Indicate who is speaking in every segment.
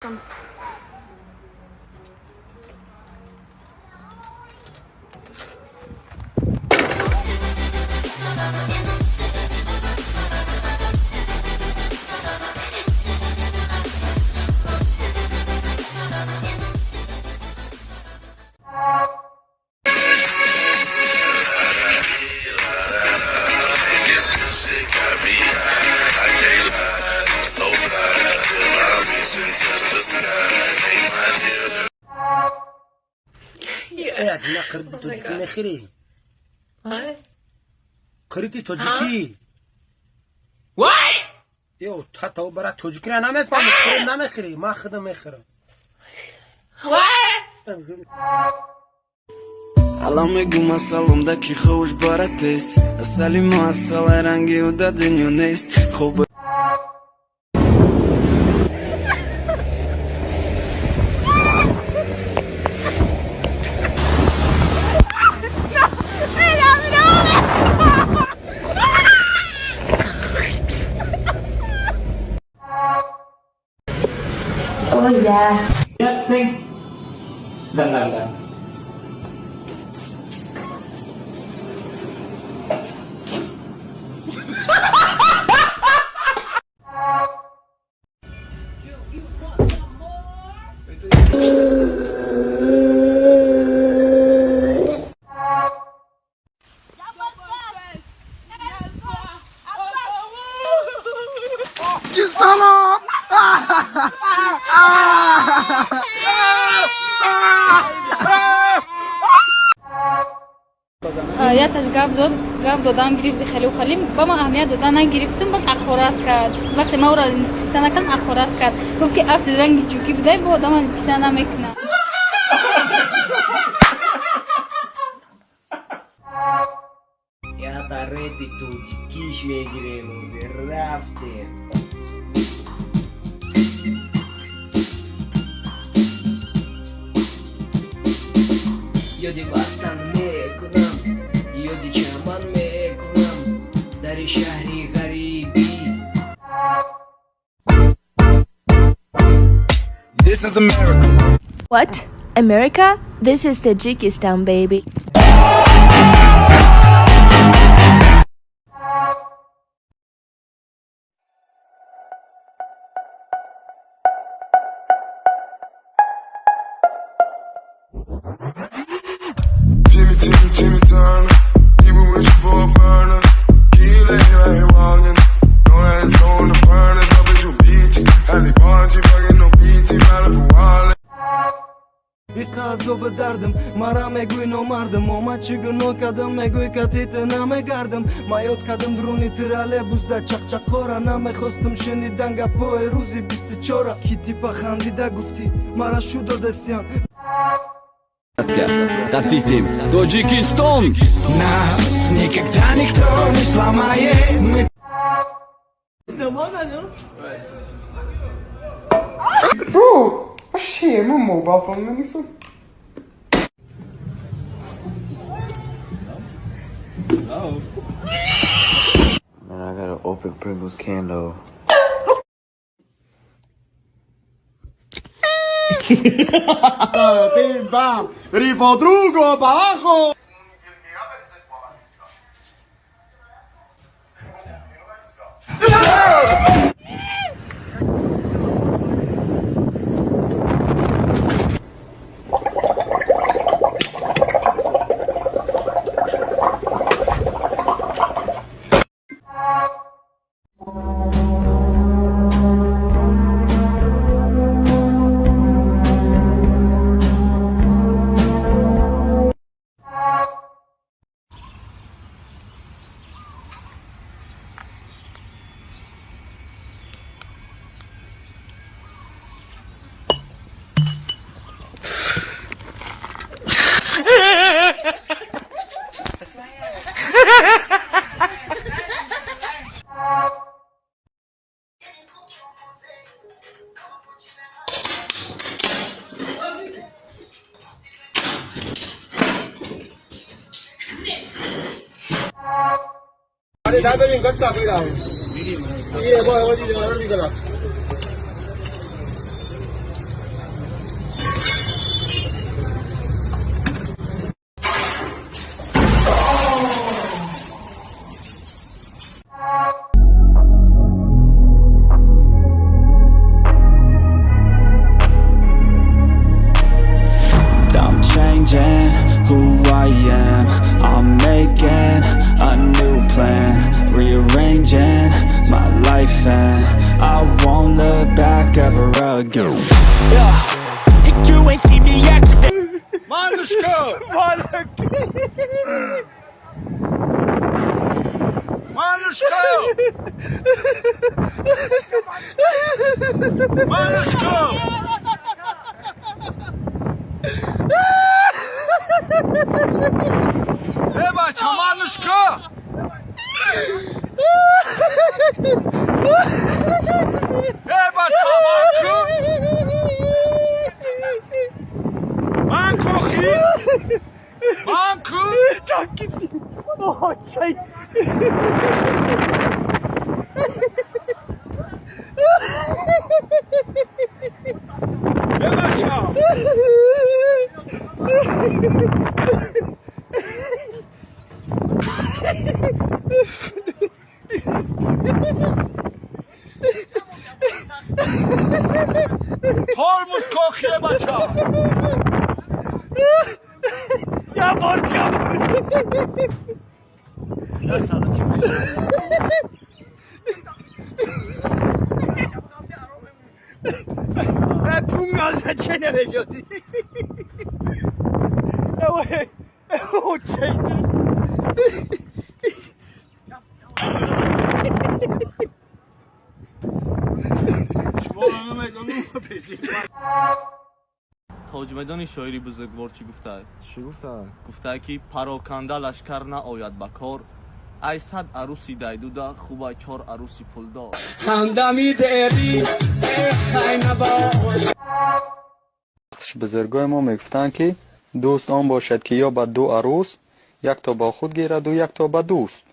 Speaker 1: Э, қирди тоҷикӣ мехӯрӣ? Қирди тоҷикӣ. Ё, тато бара тоҷикиро намефаҳмӣ, хӯрд намехӯрӣ, ман худам мехӯрам.
Speaker 2: Ала мегума салом да ки ховш баратест, асали мо асалай ранги ӯ да дунё нест хоб.
Speaker 3: Oh iya.
Speaker 4: Ya, Neng. Bentar, bentar, bentar.
Speaker 5: Яташ гап дод, гап додан гирифти, хеле хеле ба ман аҳамият додан нагирифтум. Баъд ҳақорат кард. Вақте ман ӯро писа накардам, ҳақорат кард, гуфт ки афти ранги ҷукӣ будай, бо одама писа намекунам.
Speaker 6: Ята рэпи тоҷикиш мегирем, ҳозир рафтем. Ёди ватан мекунам, ёди чаман мекунам дари шаҳри ғарибӣ.
Speaker 7: This is America.
Speaker 8: What? America? This is Tajikistan, baby.
Speaker 7: Timmy, Timmy, Timmy Turner. He been wishing for a burner. Keep laying right here walking. Know that it's on the furnace. Up at your beach. Halle Bunch, fucking no BT, valid for wallet.
Speaker 2: Ифқа азоби дардам, мара мегӯй номардам, омад чӣ гуноҳ кардам, мегӯй катита намегардам, ма ёд кардам дуруни троллейбусда чақчақора, намехостум шунидан гапҳои рӯзи 24-а, ки типа хандида гуфтӣ мара шу додастиям.
Speaker 9: Татитим Тоҷикистон.
Speaker 2: Нас никогда никто не сломает, мы.
Speaker 10: Bro, hva skjer med mobile min, liksom?
Speaker 11: Man, I gotta open Pringles can though.
Speaker 10: Pim, pam, rifo truco, pa abajo!
Speaker 9: Go.
Speaker 3: You ain't see me activate.
Speaker 12: Малышка! Малышка! Малышка! Э, бача, малышка! Э, бача, манку! Манку, хи! Манку! Э, бача! Тормоз кохи, э, бача!
Speaker 1: Я борт, я борт.
Speaker 12: Я саду ки мешавад.
Speaker 1: Пунга зачем набежоси?
Speaker 12: Шумо намегӯм, песи.
Speaker 13: Тоҷмедони шоири бузургвор чӣ гуфта?
Speaker 11: Чӣ гуфта?
Speaker 13: Гуфта, ки пароканда лашкар наояд ба кор. Ай 100 арӯси дайдуда хубай чор арӯси пулдор.
Speaker 3: Ҳамдами дери хай набош.
Speaker 14: Бузургои мо мегуфтанд, ки дӯст он бошад, ки ёбад ду арӯс, якто бо худ гираду, якто ба дӯст.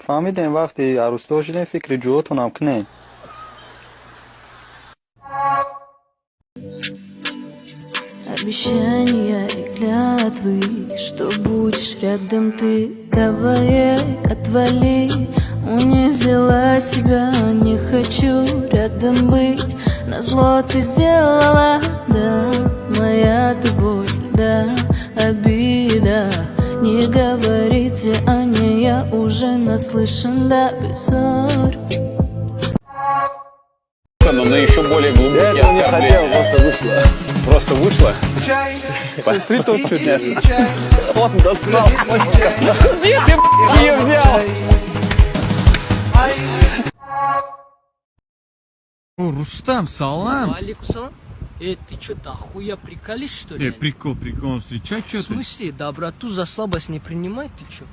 Speaker 14: Фаҳмидем, вақте арӯсдор шудем, фикри ҷӯротонам кунед.
Speaker 8: Обещания и клятвы, что будешь рядом ты. Давай, отвали, унизила себя, не хочу рядом быть. Назло ты сделала, да, моя ты боль, да, обида. Не говорите о ней, я уже наслышан, да, без.
Speaker 15: Но на еще более глубокие
Speaker 11: Я этого не
Speaker 15: оскорбления.
Speaker 11: хотел, просто вышло.
Speaker 15: Просто вышло?
Speaker 10: Чай.
Speaker 15: Смотри, тот чуть.
Speaker 10: Чай.
Speaker 15: Он достал. Где ты ее взял?
Speaker 16: О, Рустам, салам.
Speaker 17: Алейкум салам. Э, ты что, дохуя приколишь, что ли?
Speaker 16: Э, прикол, прикол, встречай,
Speaker 17: В
Speaker 16: что ты?
Speaker 17: смысле, доброту за слабость не принимай, ты чё?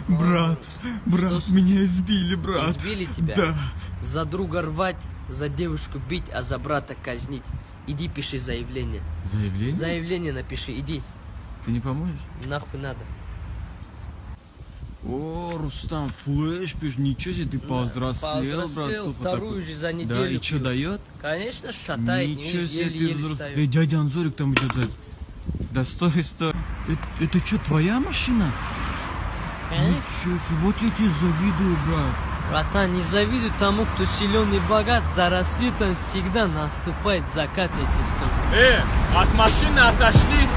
Speaker 16: Брат, брат, меня избили, брат.
Speaker 17: Избили тебя?
Speaker 16: Да.
Speaker 17: За друга рвать, за девушку бить, а за брата казнить. Иди пиши заявление.
Speaker 16: Заявление?
Speaker 17: Заявление напиши, иди.
Speaker 16: Ты не поможешь?
Speaker 17: Нахуй надо.
Speaker 16: О, Рустам, флеш пишешь, ничего себе, ты повзрослел,
Speaker 17: Повзрослел,
Speaker 16: брат.
Speaker 17: вторую же за
Speaker 16: Да,
Speaker 17: неделю
Speaker 16: и что
Speaker 17: пью.
Speaker 16: дает?
Speaker 17: Конечно, шатает, не
Speaker 16: Ничего
Speaker 17: видишь,
Speaker 16: себе, ты
Speaker 17: еле-еле
Speaker 16: взрос-
Speaker 17: встаю.
Speaker 16: Эй, дядя Анзорик там идет сзади. Да стой, стой. Это что, твоя машина?
Speaker 17: Конечно.
Speaker 16: Ничего себе, вот я тебе завидую, брат.
Speaker 17: Братан, не завидуй тому, кто силен и богат. За рассветом всегда наступает закат, я тебе скажу.
Speaker 12: От машины отошли.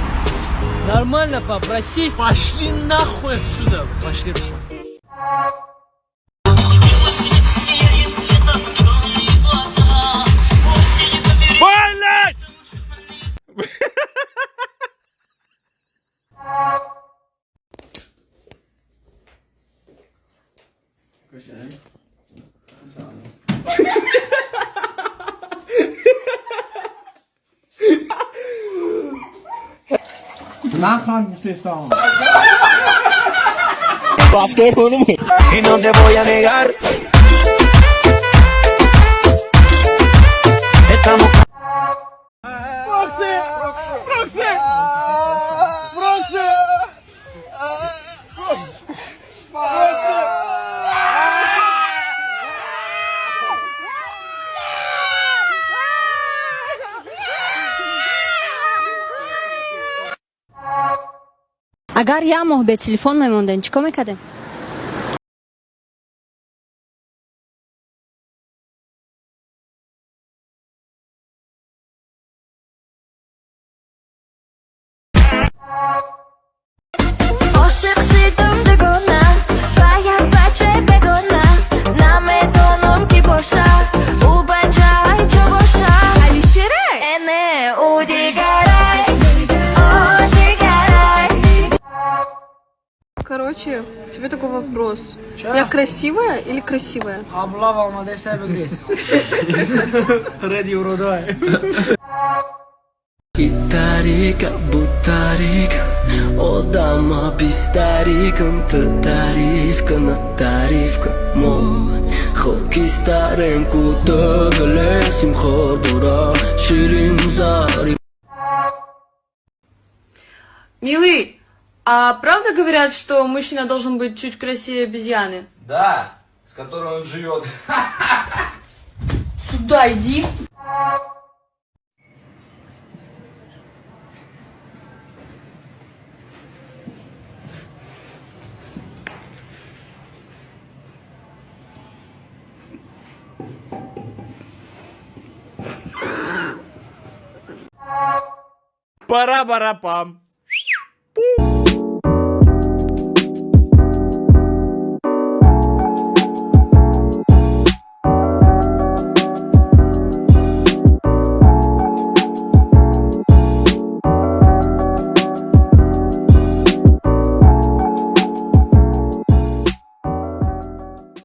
Speaker 17: Нормально попроси.
Speaker 12: Пошли нахуй отсюда.
Speaker 17: Пошли, Руслан.
Speaker 12: Блять!
Speaker 1: Нахан гуфтестам.
Speaker 3: Y no te voy a negar. Estamos
Speaker 12: Прокси! Прокси! Прокси!
Speaker 18: Агар як моҳ бе телефон мемондем, чӣ кор мекардем?
Speaker 8: Ошиқ шидам дугона ба як бачаи бегона, намедонам ки боша ӯ бачаи.
Speaker 19: Короче, тебе такой вопрос. Я красивая или красивая?
Speaker 1: Облава омадеса бигрес. Реди уродай.
Speaker 3: Тарика, бутарика, одама бистарикам, та тарифка на тарифка, мо хокистарем кутагалесим хордура, ширин зари.
Speaker 19: Милый, а правда говорят, что мужчина должен быть чуть красивее обезьяны?
Speaker 15: Да, с которой он живет.
Speaker 19: Сюда иди.
Speaker 15: Пара-бара-пам.